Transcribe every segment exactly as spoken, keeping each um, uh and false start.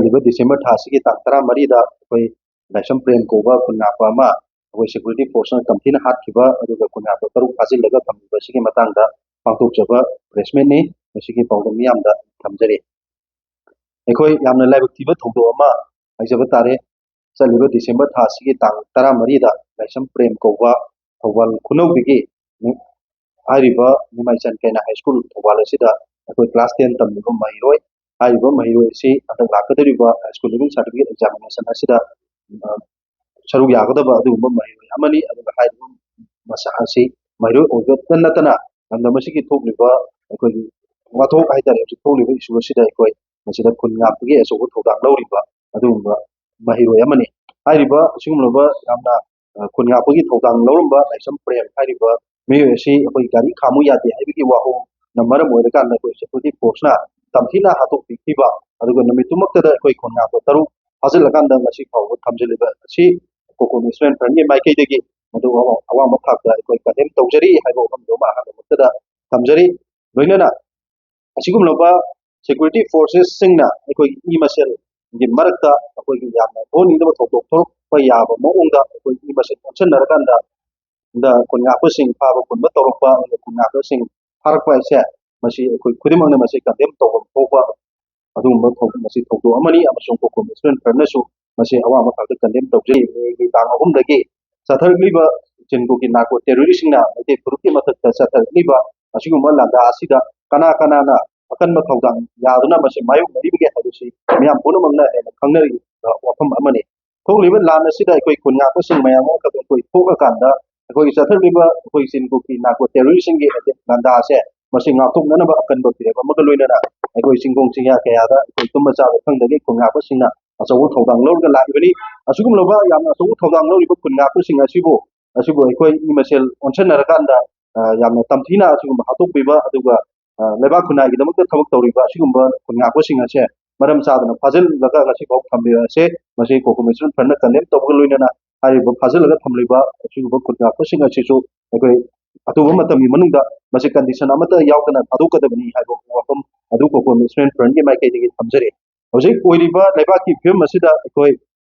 ꯂꯥꯛꯂꯤꯕ ꯗꯤꯁꯦꯝꯕꯔ ꯊꯥ ꯑꯁꯤꯒꯤ ꯇꯥꯡ ꯇꯔꯥꯃꯔꯤꯗ ꯑꯩꯈꯣꯏ ꯂꯥꯏꯁ꯭ꯔꯝ ꯄ꯭ꯔꯦꯝ ꯀꯧꯕ ꯈꯨꯟꯉꯥꯛꯄ ꯑꯃ ꯑꯩꯈꯣꯏ ꯁꯦꯀ꯭ꯌꯨꯔꯤꯇꯤ ꯐꯣꯔꯁꯅ ꯇꯝꯊꯤꯅ ꯍꯥꯠꯈꯤꯕ ꯑꯗꯨꯒ ꯈꯨꯟꯉꯥꯛꯄ ꯇꯔꯨꯛ ꯐꯥꯖꯤꯜꯂꯒ ꯊꯝꯂꯤꯕ ꯑꯁꯤꯒꯤ ꯃꯇꯥꯡꯗ ꯄꯥꯡꯊꯣꯛꯆꯕ ꯄ꯭ꯔꯦꯁ ꯃꯤꯠꯅꯤ꯫ ꯃꯁꯤꯒꯤ ꯄꯥꯎꯗꯝ ꯃꯤꯌꯥꯝꯗ ꯊꯝꯖꯔꯤ꯫ ꯑꯩꯈꯣꯏ ꯌꯥꯝꯅ ꯂꯥꯏꯕꯛ ꯊꯤꯕ ꯊꯧꯗꯣꯛ ꯑꯃ ꯍꯥꯏꯖꯕ ꯇꯥꯔꯦ꯫ ꯆꯠꯂꯤꯕ ꯗꯤꯁꯦꯝꯕꯔ ꯊꯥ ꯑꯁꯤꯒꯤ ꯇꯥꯡ ꯇꯔꯥꯃꯔꯤꯗ ꯂꯥꯏꯁ꯭ꯔꯝ ꯄ꯭ꯔꯦꯝ ꯀꯧꯕ ꯊꯧꯕꯥꯜ ꯈꯨꯅꯧꯗꯒꯤ ꯍꯥꯏꯔꯤꯕ ꯅꯤꯃꯥꯏꯆꯟ ꯀꯩꯅꯥ ꯍꯥꯏ ꯁ꯭ꯀꯨꯜ ꯊꯧꯕꯥꯜ ꯑꯁꯤꯗ ꯑꯩꯈꯣꯏ ꯀ꯭ꯂꯥꯁ ꯇꯦꯟ ꯇꯝꯂꯤꯕ ꯃꯍꯩꯔꯣꯏ, ꯍꯥꯏꯔꯤꯕ ꯃꯍꯩꯔꯣꯏ ꯑꯁꯤ ꯍꯟꯗꯛ ꯂꯥꯛꯀꯗꯧꯔꯤꯕ high school leaving certificate examination ꯑꯁꯤꯗ, ꯑ, ꯁꯔꯨꯛ ꯌꯥꯒꯗꯕ ꯑꯗꯨꯒꯨꯝꯕ ꯃꯍꯩꯔꯣꯏ ꯑꯃꯅꯤ꯫ ꯑꯗꯨꯒ ꯍꯥꯏꯔꯤꯕ ꯃꯁꯥ ꯑꯁꯤ ꯃꯍꯩꯔꯣꯏ ꯑꯣꯏꯕꯇ ꯅꯠꯇꯅ ꯂꯝꯗꯝ ꯑꯁꯤꯒꯤ ꯊꯣꯛꯂꯤꯕ ꯑꯩꯈꯣꯏꯒꯤ ꯋꯥꯊꯣꯛ ꯍꯥꯏꯇꯥꯔꯦ, ꯍꯧꯖꯤꯛ ꯊꯣꯛꯂꯤꯕ ꯏꯁꯨ ꯑꯁꯤꯗ ꯑꯩꯈꯣꯏ ꯃꯁꯤꯗ ꯈꯨꯟ ꯉꯥꯛꯄꯒꯤ ꯑꯆꯧꯕ ꯊꯧꯗꯥꯡ ꯂꯧꯔꯤꯕ ꯑꯗꯨꯒꯨꯝꯕ ꯃꯍꯩꯔꯣꯏ ꯑꯃꯅꯤ꯫ ꯍꯥꯏꯔꯤꯕ ꯑꯁꯤꯒꯨꯝꯂꯕ ꯌꯥꯝꯅ, ꯑ, ꯈꯨꯟ ꯉꯥꯛꯄꯒꯤ ꯊꯧꯗꯥꯡ ꯂꯧꯔꯝꯕ ꯂꯥꯏꯁ꯭ꯔꯝ ꯄ꯭ꯔꯦꯝ ꯍꯥꯏꯔꯤꯕ ꯃꯤꯑꯣꯏ ꯑꯁꯤ ꯑꯩꯈꯣꯏ ꯒꯥꯔꯤ ꯈꯥꯝꯃꯨ ꯌꯥꯗꯦ ꯍꯥꯏꯕꯒꯤ ꯋꯥꯍꯧꯅ ꯃꯔꯝ ꯑꯣꯏꯔꯀꯥꯟꯗ ꯑꯩꯈꯣꯏ ꯁꯦꯀ꯭ꯌꯨꯔꯤꯇꯤ ꯐꯣꯔꯁꯅ ꯇꯝꯊꯤꯅ ꯍꯥꯠꯇꯣꯛꯄꯤꯈꯤꯕ, ꯑꯗꯨꯒ ꯅꯨꯃꯤꯠꯇꯨꯃꯛꯇꯗ ꯑꯩꯈꯣꯏ ꯈꯨꯟ ꯉꯥꯛꯄ ꯇꯔꯨꯛ ꯐꯥꯖꯤꯜꯂꯀꯥꯟꯗ ꯉꯁꯤ ꯐꯥꯎꯕ ꯊꯝꯖꯤꯜꯂꯤꯕ ꯑꯁꯤ ꯀꯣꯀꯣ ꯃꯤꯁ ꯐ꯭ꯔꯦꯟꯒꯤ ꯃꯥꯏꯀꯩꯗꯒꯤ ꯃꯗꯨ ꯑꯋꯥ-, ꯑꯋꯥꯡꯕ ꯊꯥꯛꯇ ꯑꯩꯈꯣꯏ ꯀꯟꯗꯦꯝ ꯇꯧꯖꯔꯤ ꯍꯥꯏꯕ ꯋꯥꯐꯝꯗꯨ ꯑꯃ ꯑꯍꯥꯟꯕꯃꯛꯇꯗ ꯊꯝꯖꯔꯤ꯫ ꯂꯣꯏꯅꯅ ꯑꯁꯤꯒꯨꯝꯂꯕ ꯁꯦꯀ꯭ꯌꯨꯔꯤꯇꯤ ꯐꯣꯔꯁꯦꯁꯁꯤꯡꯅ ꯑꯩꯈꯣꯏꯒꯤ ꯏ ꯃꯁꯦꯜꯒꯤ ꯃꯔꯛꯇ ꯑꯩꯈꯣꯏꯒꯤ ꯌꯥꯝꯅ ꯊꯣꯛꯍꯟꯅꯤꯡꯗꯕ ꯊꯧꯗꯣꯛ ꯊꯣꯛꯂꯛꯄ ꯌꯥꯕ ꯃꯑꯣꯡꯗ ꯑꯩꯈꯣꯏ ꯏ ꯃꯁꯦꯜ ꯑꯣꯟꯁꯟꯅꯔꯀꯥꯟꯗ ꯗ ꯈꯨꯟꯉꯥꯛꯄꯁꯤꯡ ꯐꯥꯕ ꯄꯨꯟꯕ ꯇꯧꯔꯛꯄ, ꯑꯗꯨꯒ ꯈꯨꯟꯉꯥꯛꯄꯁꯤꯡ ꯐꯥꯔꯛꯄ ꯍꯥꯏꯁꯦ, ꯃꯁꯤ ꯑꯩꯈꯣꯏ ꯈꯨꯗꯤꯡꯃꯛꯅ ꯃꯁꯤ ꯀꯟꯗꯦꯝ ꯇꯧꯐꯝ ꯊꯣꯛꯄ ꯑꯗꯨꯒꯨꯝꯕ ꯊꯧ-, ꯃꯁꯤ ꯊꯧꯗꯣꯛ ꯑꯃꯅꯤ, ꯑꯃꯁꯨꯡ ꯀꯣꯀꯣ ꯃꯤꯁ ꯐ꯭ꯔꯦꯟꯅꯁꯨ ꯃꯁꯤ ꯑꯋꯥꯡꯕ ꯊꯥꯛꯇ ꯀꯟꯗꯦꯝ ꯇꯧꯖꯔꯤ꯫ ꯃꯦꯒꯤ ꯇꯥꯡ ꯑꯍꯨꯝꯗꯒꯤ ꯆꯠꯊꯔꯛꯂꯤꯕ ꯆꯤꯟꯒꯣꯒꯤ ꯅꯥꯔꯀꯣ ꯇꯦꯔꯣꯔꯤꯁꯁꯤꯡꯅ ꯃꯩꯇꯩ ꯐꯨꯔꯨꯞꯀꯤ ꯃꯊꯛꯇ ꯆꯠꯊꯔꯛꯂꯤꯕ ꯑꯁꯤꯒꯨꯝꯕ ꯂꯥꯟꯗꯥ ꯑꯁꯤꯗ ꯀꯅꯥ ꯀꯅꯥꯅ ꯑꯀꯟꯕ ꯊꯧꯗꯥꯡ ꯌꯥꯗꯨꯅ ꯃꯁꯤ ꯃꯥꯌꯣꯛꯅꯔꯤꯕꯒꯦ ꯍꯥꯏꯕꯁꯤ ꯃꯤꯌꯥꯝ ꯄꯨꯝꯅꯃꯛꯅ ꯍꯦꯟꯅ ꯈꯪꯅꯔꯤꯕ ꯋꯥꯐꯝ ꯑꯃꯅꯤ꯫ ꯊꯣꯛꯂꯤꯕ ꯂꯥꯟ ꯑꯁꯤꯗ ꯑꯩꯈꯣꯏ ꯈꯨꯟꯉꯥꯛꯄꯁꯤꯡ ꯃꯌꯥꯝ ꯑꯃꯈꯛ ꯑꯩꯈꯣꯏ ꯊꯣꯛꯂꯀꯥꯟꯗ ꯑꯩꯈꯣꯏꯒꯤ ꯆꯠꯊꯔꯤꯕ ꯑꯩꯈꯣꯏ ꯆꯤꯟꯒꯣꯒꯤ ꯅꯥꯔꯀꯣ ꯇꯦꯔꯣꯔꯤꯁꯁꯤꯡꯒꯤ ꯑꯦꯇꯦꯛ ꯂꯥꯟꯗꯥ ꯑꯁꯦ ꯃꯁꯤ ꯉꯥꯛꯊꯣꯛꯅꯅꯕ ꯑꯀꯟꯕ ꯐꯤꯔꯦꯞ ꯑꯃꯒ ꯂꯣꯏꯅꯅ ꯑꯩꯈꯣꯏ ꯆꯤꯡꯈꯣꯡ ꯆꯤꯡꯌꯥ ꯀꯌꯥꯗ ꯑꯩꯈꯣꯏ ꯇꯨꯝꯕ ꯆꯥꯕ ꯈꯪꯗꯒꯩ ꯈꯨꯟꯉꯥꯛꯄꯁꯤꯡꯅ ꯑꯆꯧꯕ ꯊꯧꯗꯥꯡ ꯂꯧꯔꯒ ꯂꯥꯛꯂꯤꯕꯅꯤ꯫ ꯑꯁꯤꯒꯨꯝꯂꯕ ꯌꯥꯝꯅ ꯑꯆꯧꯕ ꯊꯧꯗꯥꯡ ꯂꯧꯔꯤꯕ ꯈꯨꯟꯉꯥꯛꯄꯁꯤꯡ ꯑꯁꯤꯕꯨ, ꯑꯁꯤꯕꯨ ꯑꯩꯈꯣꯏ ꯏ ꯃꯁꯦꯜ ꯑꯣꯟꯁꯟꯅꯔꯀꯥꯟꯗ, ꯑ, ꯌꯥꯝꯅ ꯇꯝꯊꯤꯅ ꯑꯁꯤꯒꯨꯝꯕ ꯍꯥꯠꯇꯣꯛꯄꯤꯕ, ꯑꯗꯨꯒ ꯑ, ꯂꯩꯕꯥꯛ ꯈꯨꯟꯅꯥꯏꯒꯤꯗꯃꯛꯇ ꯊꯕꯛ ꯇꯧꯔꯤꯕ ꯑꯁꯤꯒꯨꯝꯕ ꯈꯨꯟꯉꯥꯛꯄꯁꯤꯡ ꯑꯁꯦ ꯃꯔꯝ ꯆꯥꯗꯅ ꯐꯥꯖꯤꯜꯂꯒ ꯉꯁꯤꯐꯥꯎ ꯊꯝꯂꯤꯕ ꯑꯁꯦ ꯃꯁꯤ ꯀꯣꯀꯣ ꯃꯤꯁ ꯐ꯭ꯔꯦꯟꯅ ꯀꯟꯗꯦꯝ ꯇꯧꯕꯒ ꯂꯣꯏꯅꯅ ꯍꯥꯏꯔꯤꯕ ꯐꯥꯖꯤꯜꯂꯒ ꯊꯝꯂꯤꯕ ꯑꯁꯤꯒꯨꯝꯕ ꯈꯨꯟꯉꯥꯛꯄꯁꯤꯡ ꯑꯁꯤꯁꯨ ꯑꯩꯈꯣꯏ ꯑꯊꯨꯕ ꯃꯇꯝꯒꯤ ꯃꯅꯨꯡꯗ ꯃꯁꯤ ꯀꯟꯗꯤꯁꯟ ꯑꯃꯠꯇ ꯌꯥꯎꯗꯅ ꯊꯥꯗꯣꯛꯀꯗꯕꯅꯤ ꯍꯥꯏꯕ ꯋꯥꯐꯝ ꯑꯗꯨ ꯀꯣꯀꯣ ꯃꯤꯁ ꯐ꯭ꯔꯦꯟꯒꯤ ꯃꯥꯏꯀꯩꯗꯒꯤ ꯊꯝꯖꯔꯤ꯫ ꯍꯧꯖꯤꯛ ꯑꯣꯏꯔꯤꯕ ꯂꯩꯕꯥꯛꯀꯤ ꯐꯤꯕꯝ ꯑꯁꯤꯗ ꯑꯩꯈꯣꯏ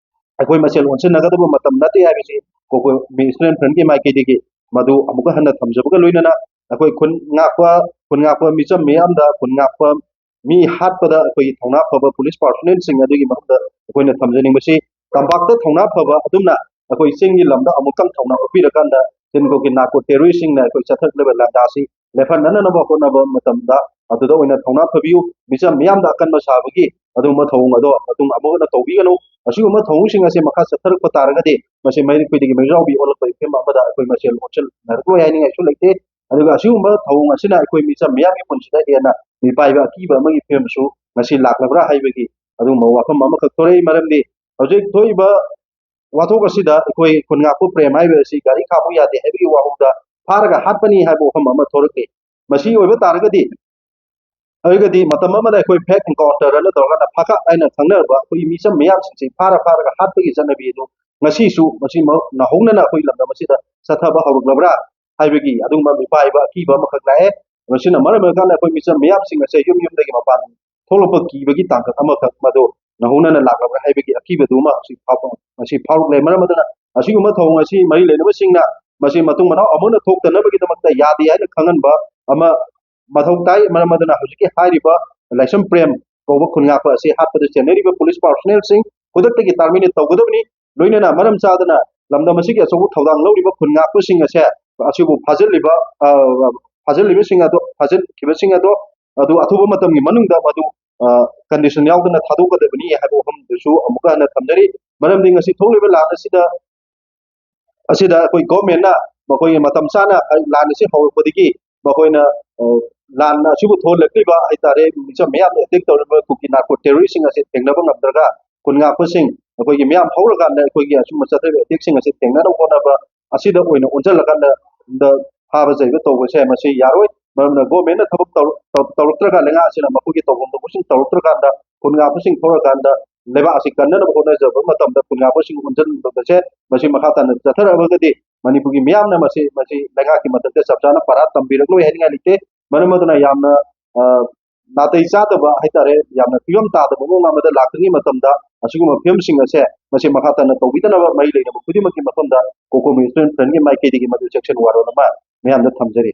ꯑꯩꯈꯣꯏ ꯃꯁꯦꯜ ꯑꯣꯟꯁꯤꯟꯅꯒꯗꯕ ꯃꯇꯝ ꯅꯠꯇꯦ ꯍꯥꯏꯕꯁꯤ ꯀꯣꯀꯣꯏ ꯃꯤ ꯏꯁꯇꯨꯗꯦꯟ ꯐ꯭ꯔꯟꯒꯤ ꯃꯥꯏꯀꯩꯗꯒꯤ ꯃꯗꯨ ꯑꯃꯨꯛꯀ ꯍꯟꯅ ꯊꯝꯖꯕꯒ ꯂꯣꯏꯅꯅ ꯑꯩꯈꯣꯏ ꯈꯨꯟ ꯉꯥꯛꯄ ꯈꯨꯟ ꯉꯥꯛꯄ ꯃꯤꯆꯝ ꯃꯤꯌꯥꯝꯗ ꯈꯨꯟ ꯉꯥꯛꯄ ꯃꯤ ꯍꯥꯠꯄꯗ ꯑꯩꯈꯣꯏꯒꯤ ꯊꯧꯅꯥ ꯐꯕ ꯄꯨꯂꯤꯁ ꯄꯥꯔꯁꯣꯅꯦꯜꯁꯤꯡ ꯑꯗꯨꯒꯤ ꯃꯔꯝꯗ ꯑꯩꯈꯣꯏꯅ ꯊꯝꯖꯅꯤꯡꯕꯁꯤ ꯇꯝꯄꯥꯛꯇ ꯊꯧꯅꯥ ꯐꯕ ꯑꯗꯨꯝꯅ ꯑꯩꯈꯣꯏ ꯆꯤꯡꯒꯤ ꯂꯝꯗ ꯑꯃꯨꯛꯇꯪ ꯊꯧꯅꯥ ꯎꯠꯄꯤꯔꯀꯥꯟꯗ ꯆꯤꯟꯒꯣꯒꯤ ꯅꯥꯔꯀꯣ ꯇꯦꯔꯣꯔꯤꯁꯁꯤꯡꯅ ꯑꯩꯈꯣꯏ ꯆꯠꯊꯔꯛꯂꯤꯕ ꯂꯥꯟꯗꯥꯁꯤ ꯂꯦꯞꯍꯟꯅꯅꯕ ꯍꯣꯠꯅꯕ ꯃꯇꯝꯗ ꯑꯗꯨꯗ ꯑꯣꯏꯅ ꯊꯧꯅꯥ ꯐꯕꯤꯌꯨ꯫ ꯃꯤꯆꯝ ꯃꯤꯌꯥꯝꯗ ꯑꯀꯟꯕ ꯁꯥꯕꯒꯤ ꯑꯗꯨꯒꯨꯝꯕ ꯊꯧꯑꯣꯡ ꯑꯗꯣ ꯃꯇꯨꯡ ꯑꯃꯨꯛ ꯍꯟꯅ ꯇꯧꯕꯤꯒꯅꯨ꯫ ꯑꯁꯤꯒꯨꯝꯕ ꯊꯧꯑꯣꯡꯁꯤꯡ ꯑꯁꯤ ꯃꯈꯥ ꯆꯠꯊꯔꯛꯄ ꯇꯥꯔꯒꯗꯤ ꯃꯁꯤ ꯃꯩꯔꯤꯛ ꯄꯤꯗꯒꯤ ꯃꯩꯖꯥꯎꯕꯤ ꯑꯣꯜꯂꯛꯄ ꯏꯐꯤꯜ ꯑꯃꯗ ꯑꯩꯈꯣꯏ ꯃꯁꯦꯜ ꯑꯣꯟꯁꯤꯟꯅꯔꯛꯂꯣꯏ ꯍꯥꯏꯅꯤꯡꯉꯥꯏꯁꯨ ꯂꯩꯇꯦ꯫ ꯑꯗꯨꯒ ꯑꯁꯤꯒꯨꯝꯕ ꯊꯧꯑꯣꯡ ꯑꯁꯤꯅ ꯑꯩꯈꯣꯏ ꯃꯤꯆꯝ ꯃꯤꯌꯥꯝꯒꯤ ꯄꯨꯟꯁꯤꯗ ꯍꯦꯟꯅ ꯃꯤꯄꯥꯏꯕ ꯑꯀꯤꯕ ꯑꯃꯒꯤ ꯐꯤꯕꯝꯁꯨ ꯉꯁꯤ ꯂꯥꯛꯂꯕ꯭ꯔꯥ ꯍꯥꯏꯕꯒꯤ ꯑꯗꯨꯒꯨꯝꯕ ꯋꯥꯐꯝ ꯑꯃꯈꯛ ꯊꯣꯔꯛꯏ꯫ ꯃꯔꯝꯗꯤ ꯍꯧꯖꯤꯛ ꯊꯣꯛꯏꯕ ꯋꯥꯊꯣꯛ ꯑꯁꯤꯗ ꯑꯩꯈꯣꯏ ꯈꯨꯟ ꯉꯥꯛꯄ ꯄ꯭ꯔꯦꯝ ꯍꯥꯏꯕ ꯑꯁꯤ ꯒꯥꯔꯤ ꯈꯥꯝꯃꯨ ꯌꯥꯗꯦ ꯍꯥꯏꯕꯒꯤ ꯋꯥꯐꯝꯗ ꯐꯥꯔꯒ ꯍꯥꯠꯄꯅꯤ ꯍꯥꯏꯕ ꯋꯥꯐꯝ ꯑꯃ ꯊꯣꯔꯛꯂꯤ꯫ ꯃꯁꯤ ꯑꯣꯏꯕ ꯇꯥꯔꯒꯗꯤ ꯑꯗꯨꯒꯗꯤ ꯃꯇꯝ ꯑꯃꯗ ꯑꯩꯈꯣꯏ ꯐꯦꯛ ꯑꯦꯟꯀꯥꯎꯟꯇꯔ ꯑꯅ ꯇꯧꯔꯒ ꯐꯥꯀꯛ ꯍꯥꯏꯅ ꯈꯪꯅꯔꯕ ꯑꯩꯈꯣꯏꯒꯤ ꯃꯤꯆꯝ ꯃꯤꯌꯥꯝꯁꯤꯡꯁꯤ ꯐꯥꯔ ꯐꯥꯔꯒ ꯍꯥꯠꯄꯒꯤ ꯆꯠꯅꯕꯤ ꯑꯗꯨ ꯉꯁꯤꯁꯨ ꯃꯁꯤ ꯅꯧꯍꯧꯅꯅ ꯑꯩꯈꯣꯏ ꯂꯝꯗꯝ ꯑꯁꯤꯗ ꯆꯠꯊꯕ ꯍꯧꯔꯛꯂꯕ꯭ꯔꯥ ꯍꯥꯏꯕꯒꯤ ꯑꯗꯨꯒꯨꯝꯕ ꯃꯤꯄꯥꯏꯕ ꯑꯀꯤꯕ ꯑꯃꯈꯛ ꯂꯥꯛꯑꯦ꯫ ꯃꯁꯤꯅ ꯃꯔꯝ ꯑꯣꯏꯔꯀꯥꯟꯗ ꯑꯩꯈꯣꯏ ꯃꯤꯆꯝ ꯃꯤꯌꯥꯝꯁꯤꯡ ꯑꯁꯦ ꯌꯨꯝ ꯌꯨꯝꯗꯒꯤ ꯃꯄꯥꯟ ꯊꯣꯛꯂꯛꯄ ꯀꯤꯕꯒꯤ ꯇꯥꯡꯀꯛ ꯑꯃꯈꯛ ꯃꯗꯨ ꯅꯧꯍꯧꯅꯅ ꯂꯥꯛꯂꯕ꯭ꯔꯥ ꯍꯥꯏꯕꯒꯤ ꯑꯀꯤꯕꯗꯨꯃ ꯍꯧꯖꯤꯛ ꯐꯥꯎꯕ ꯉꯁꯤ ꯐꯥꯎꯔꯛꯂꯦ꯫ ꯃꯔꯝ ꯑꯗꯨꯅ ꯑꯁꯤꯒꯨꯝꯕ ꯊꯧꯑꯣꯡ ꯑꯁꯤ ꯃꯔꯤ ꯂꯩꯅꯕꯁꯤꯡꯅ ꯃꯁꯤ ꯃꯇꯨꯡ ꯃꯅꯥꯎ ꯑꯃꯨꯛ ꯍꯟꯅ ꯊꯣꯛꯇꯅꯕꯒꯤꯗꯃꯛꯇ ꯌꯥꯗꯦ ꯍꯥꯏꯅ ꯈꯪꯍꯟꯕ ꯑꯃ ꯃꯊꯧ ꯇꯥꯏ꯫ ꯃꯔꯝ ꯑꯗꯨꯅ ꯍꯧꯖꯤꯛꯀꯤ ꯍꯥꯏꯔꯤꯕ ꯂꯥꯏꯁ꯭ꯔꯝ ꯄ꯭ꯔꯦꯝ ꯀꯧꯕ ꯈꯨꯟ ꯉꯥꯛꯄ ꯑꯁꯤ ꯍꯥꯠꯄꯗ ꯆꯦꯟꯅꯔꯤꯕ ꯄꯨꯂꯤꯁ ꯄꯥꯔꯁꯣꯅꯦꯜꯁꯤꯡ ꯈꯨꯗꯛꯇꯒꯤ ꯇꯥꯔꯃꯤꯅꯦꯠ ꯇꯧꯒꯗꯕꯅꯤ꯫ ꯂꯣꯏꯅꯅ ꯃꯔꯝ ꯆꯥꯗꯅ ꯂꯝꯗꯝ ꯑꯁꯤꯒꯤ ꯑꯆꯧꯕ ꯊꯧꯗꯥꯡ ꯂꯧꯔꯤꯕ ꯈꯨꯟ ꯉꯥꯛꯄꯁꯤꯡ ꯑꯁꯦ ꯑꯁꯤꯕꯨ ꯐꯥꯖꯤꯜꯂꯤꯕ ꯐꯥꯖꯤꯜꯂꯤꯕꯁꯤꯡ ꯑꯗꯣ ꯐꯥꯖꯤꯟꯈꯤꯕꯁꯤꯡ ꯑꯗꯣ ꯑꯗꯨ ꯑꯊꯨꯕ ꯃꯇꯝꯒꯤ ꯃꯅꯨꯡꯗ ꯃꯗꯨ ꯀꯟꯗꯤꯁꯟ ꯌꯥꯎꯗꯅ ꯊꯥꯗꯣꯛꯀꯗꯕꯅꯤ ꯍꯥꯏꯕ ꯋꯥꯐꯝꯗꯨꯁꯨ ꯑꯃꯨꯛꯀ ꯍꯟꯅ ꯊꯝꯖꯔꯤ꯫ ꯃꯔꯝꯗꯤ ꯉꯁꯤ ꯊꯣꯛꯂꯤꯕ ꯂꯥꯟ ꯑꯁꯤꯗ ꯑꯁꯤꯗ ꯑꯩꯈꯣꯏ ꯒꯣꯔꯃꯦꯟꯅ ꯃꯈꯣꯏꯒꯤ ꯃꯇꯝ ꯆꯥꯅ ꯂꯥꯟ ꯑꯁꯤ ꯍꯧꯔꯛꯄꯗꯒꯤ ꯃꯈꯣꯏꯅ ꯂꯥꯟ ꯑꯁꯤꯕꯨ ꯊꯣꯛꯍꯜꯂꯛꯂꯤꯕ ꯍꯥꯏꯇꯥꯔꯦ, ꯃꯤꯆꯝ ꯃꯌꯥꯝꯗ ꯑꯦꯇꯦꯛ ꯇꯧꯔꯤꯕ ꯀꯨꯀꯤ ꯅꯥꯔꯀꯣ ꯇꯦꯔꯣꯔꯤꯁꯁꯤꯡ ꯑꯁꯤ ꯊꯦꯡꯅꯕ ꯉꯝꯗ꯭ꯔꯒ ꯈꯨꯟ ꯉꯥꯛꯄꯁꯤꯡ ꯑꯩꯈꯣꯏꯒꯤ ꯃꯤꯌꯥꯝ ꯍꯧꯔꯀꯥꯟꯗ ꯑꯩꯈꯣꯏꯒꯤ ꯑꯁꯨꯝꯕ ꯆꯠꯊꯔꯤꯕ ꯑꯦꯇꯦꯛꯁꯤꯡ ꯑꯁꯤ ꯊꯦꯡꯅꯅꯕ ꯍꯣꯠꯅꯕ ꯑꯁꯤꯗ ꯑꯣꯏꯅ ꯑꯣꯟꯁꯤꯜꯂꯀꯥꯟꯗ ꯐꯥꯕ ꯆꯩꯕ ꯇꯧꯕꯁꯦ ꯃꯁꯤ ꯌꯥꯔꯣꯏ꯫ ꯃꯔꯝꯅ ꯒꯣꯔꯃꯦꯟꯅ ꯊꯕꯛ ꯇꯧꯔꯛꯇ꯭ꯔꯀꯥꯟꯗ, ꯂꯩꯉꯥꯛ ꯑꯁꯤꯅ ꯃꯈꯣꯏꯒꯤ ꯇꯧꯐꯝ ꯊꯣꯛꯄꯁꯤꯡ ꯇꯧꯔꯛꯇ꯭ꯔꯀꯥꯟꯗ ꯈꯨꯟ ꯉꯥꯛꯄꯁꯤꯡ ꯊꯣꯛꯂꯀꯥꯟꯗ ꯂꯩꯕꯥꯛ ꯑꯁꯤ ꯀꯟꯅꯅꯕ ꯍꯣꯠꯅꯖꯕ ꯃꯇꯝꯗ ꯈꯨꯟ ꯉꯥꯛꯄꯁꯤꯡ ꯑꯣꯟꯁꯤꯟꯕꯁꯦ ꯃꯁꯤ ꯃꯈꯥ ꯇꯥꯅ ꯆꯠꯊꯔꯛꯑꯒꯗꯤ ꯃꯅꯤꯄꯨꯔꯒꯤ ꯃꯤꯌꯥꯝꯅ ꯃꯁꯤ ꯃꯁꯤ ꯂꯩꯉꯥꯛꯀꯤ ꯃꯊꯛꯇ ꯆꯞ ꯆꯥꯅ ꯄꯔꯥ ꯇꯝꯕꯤꯔꯛꯂꯣꯏ ꯍꯥꯏꯅꯤꯡꯉꯥꯏ ꯂꯩꯇꯦ꯫ ꯃꯔꯝ ꯑꯗꯨꯅ ꯌꯥꯝꯅ ꯅꯥꯇꯩ ꯆꯥꯗꯕ ꯍꯥꯏꯇꯥꯔꯦ, ꯌꯥꯝꯅ ꯐꯤꯕꯝ ꯇꯥꯗꯕ ꯃꯑꯣꯡ ꯑꯃꯗ ꯂꯥꯛꯇ꯭ꯔꯤꯉꯩ ꯃꯇꯝꯗ ꯑꯁꯤꯒꯨꯝꯕ ꯐꯤꯕꯝꯁꯤꯡ ꯑꯁꯦ ꯃꯁꯤ ꯃꯈꯥ ꯇꯥꯅ ꯇꯧꯕꯤꯗꯅꯕ ꯃꯔꯤ ꯂꯩꯅꯕ ꯈꯨꯗꯤꯡꯃꯛꯀꯤ ꯃꯐꯝꯗ ꯀꯣꯀꯣ ꯃꯤꯁ ꯐ꯭ꯔꯦꯟꯒꯤ ꯃꯥꯏꯀꯩꯗꯒꯤ ꯃꯗꯨ ꯆꯦꯛꯁꯤꯟ ꯋꯥꯔꯣꯜ ꯑꯃ ꯃꯌꯥꯝꯗ ꯊꯝꯖꯔꯤ꯫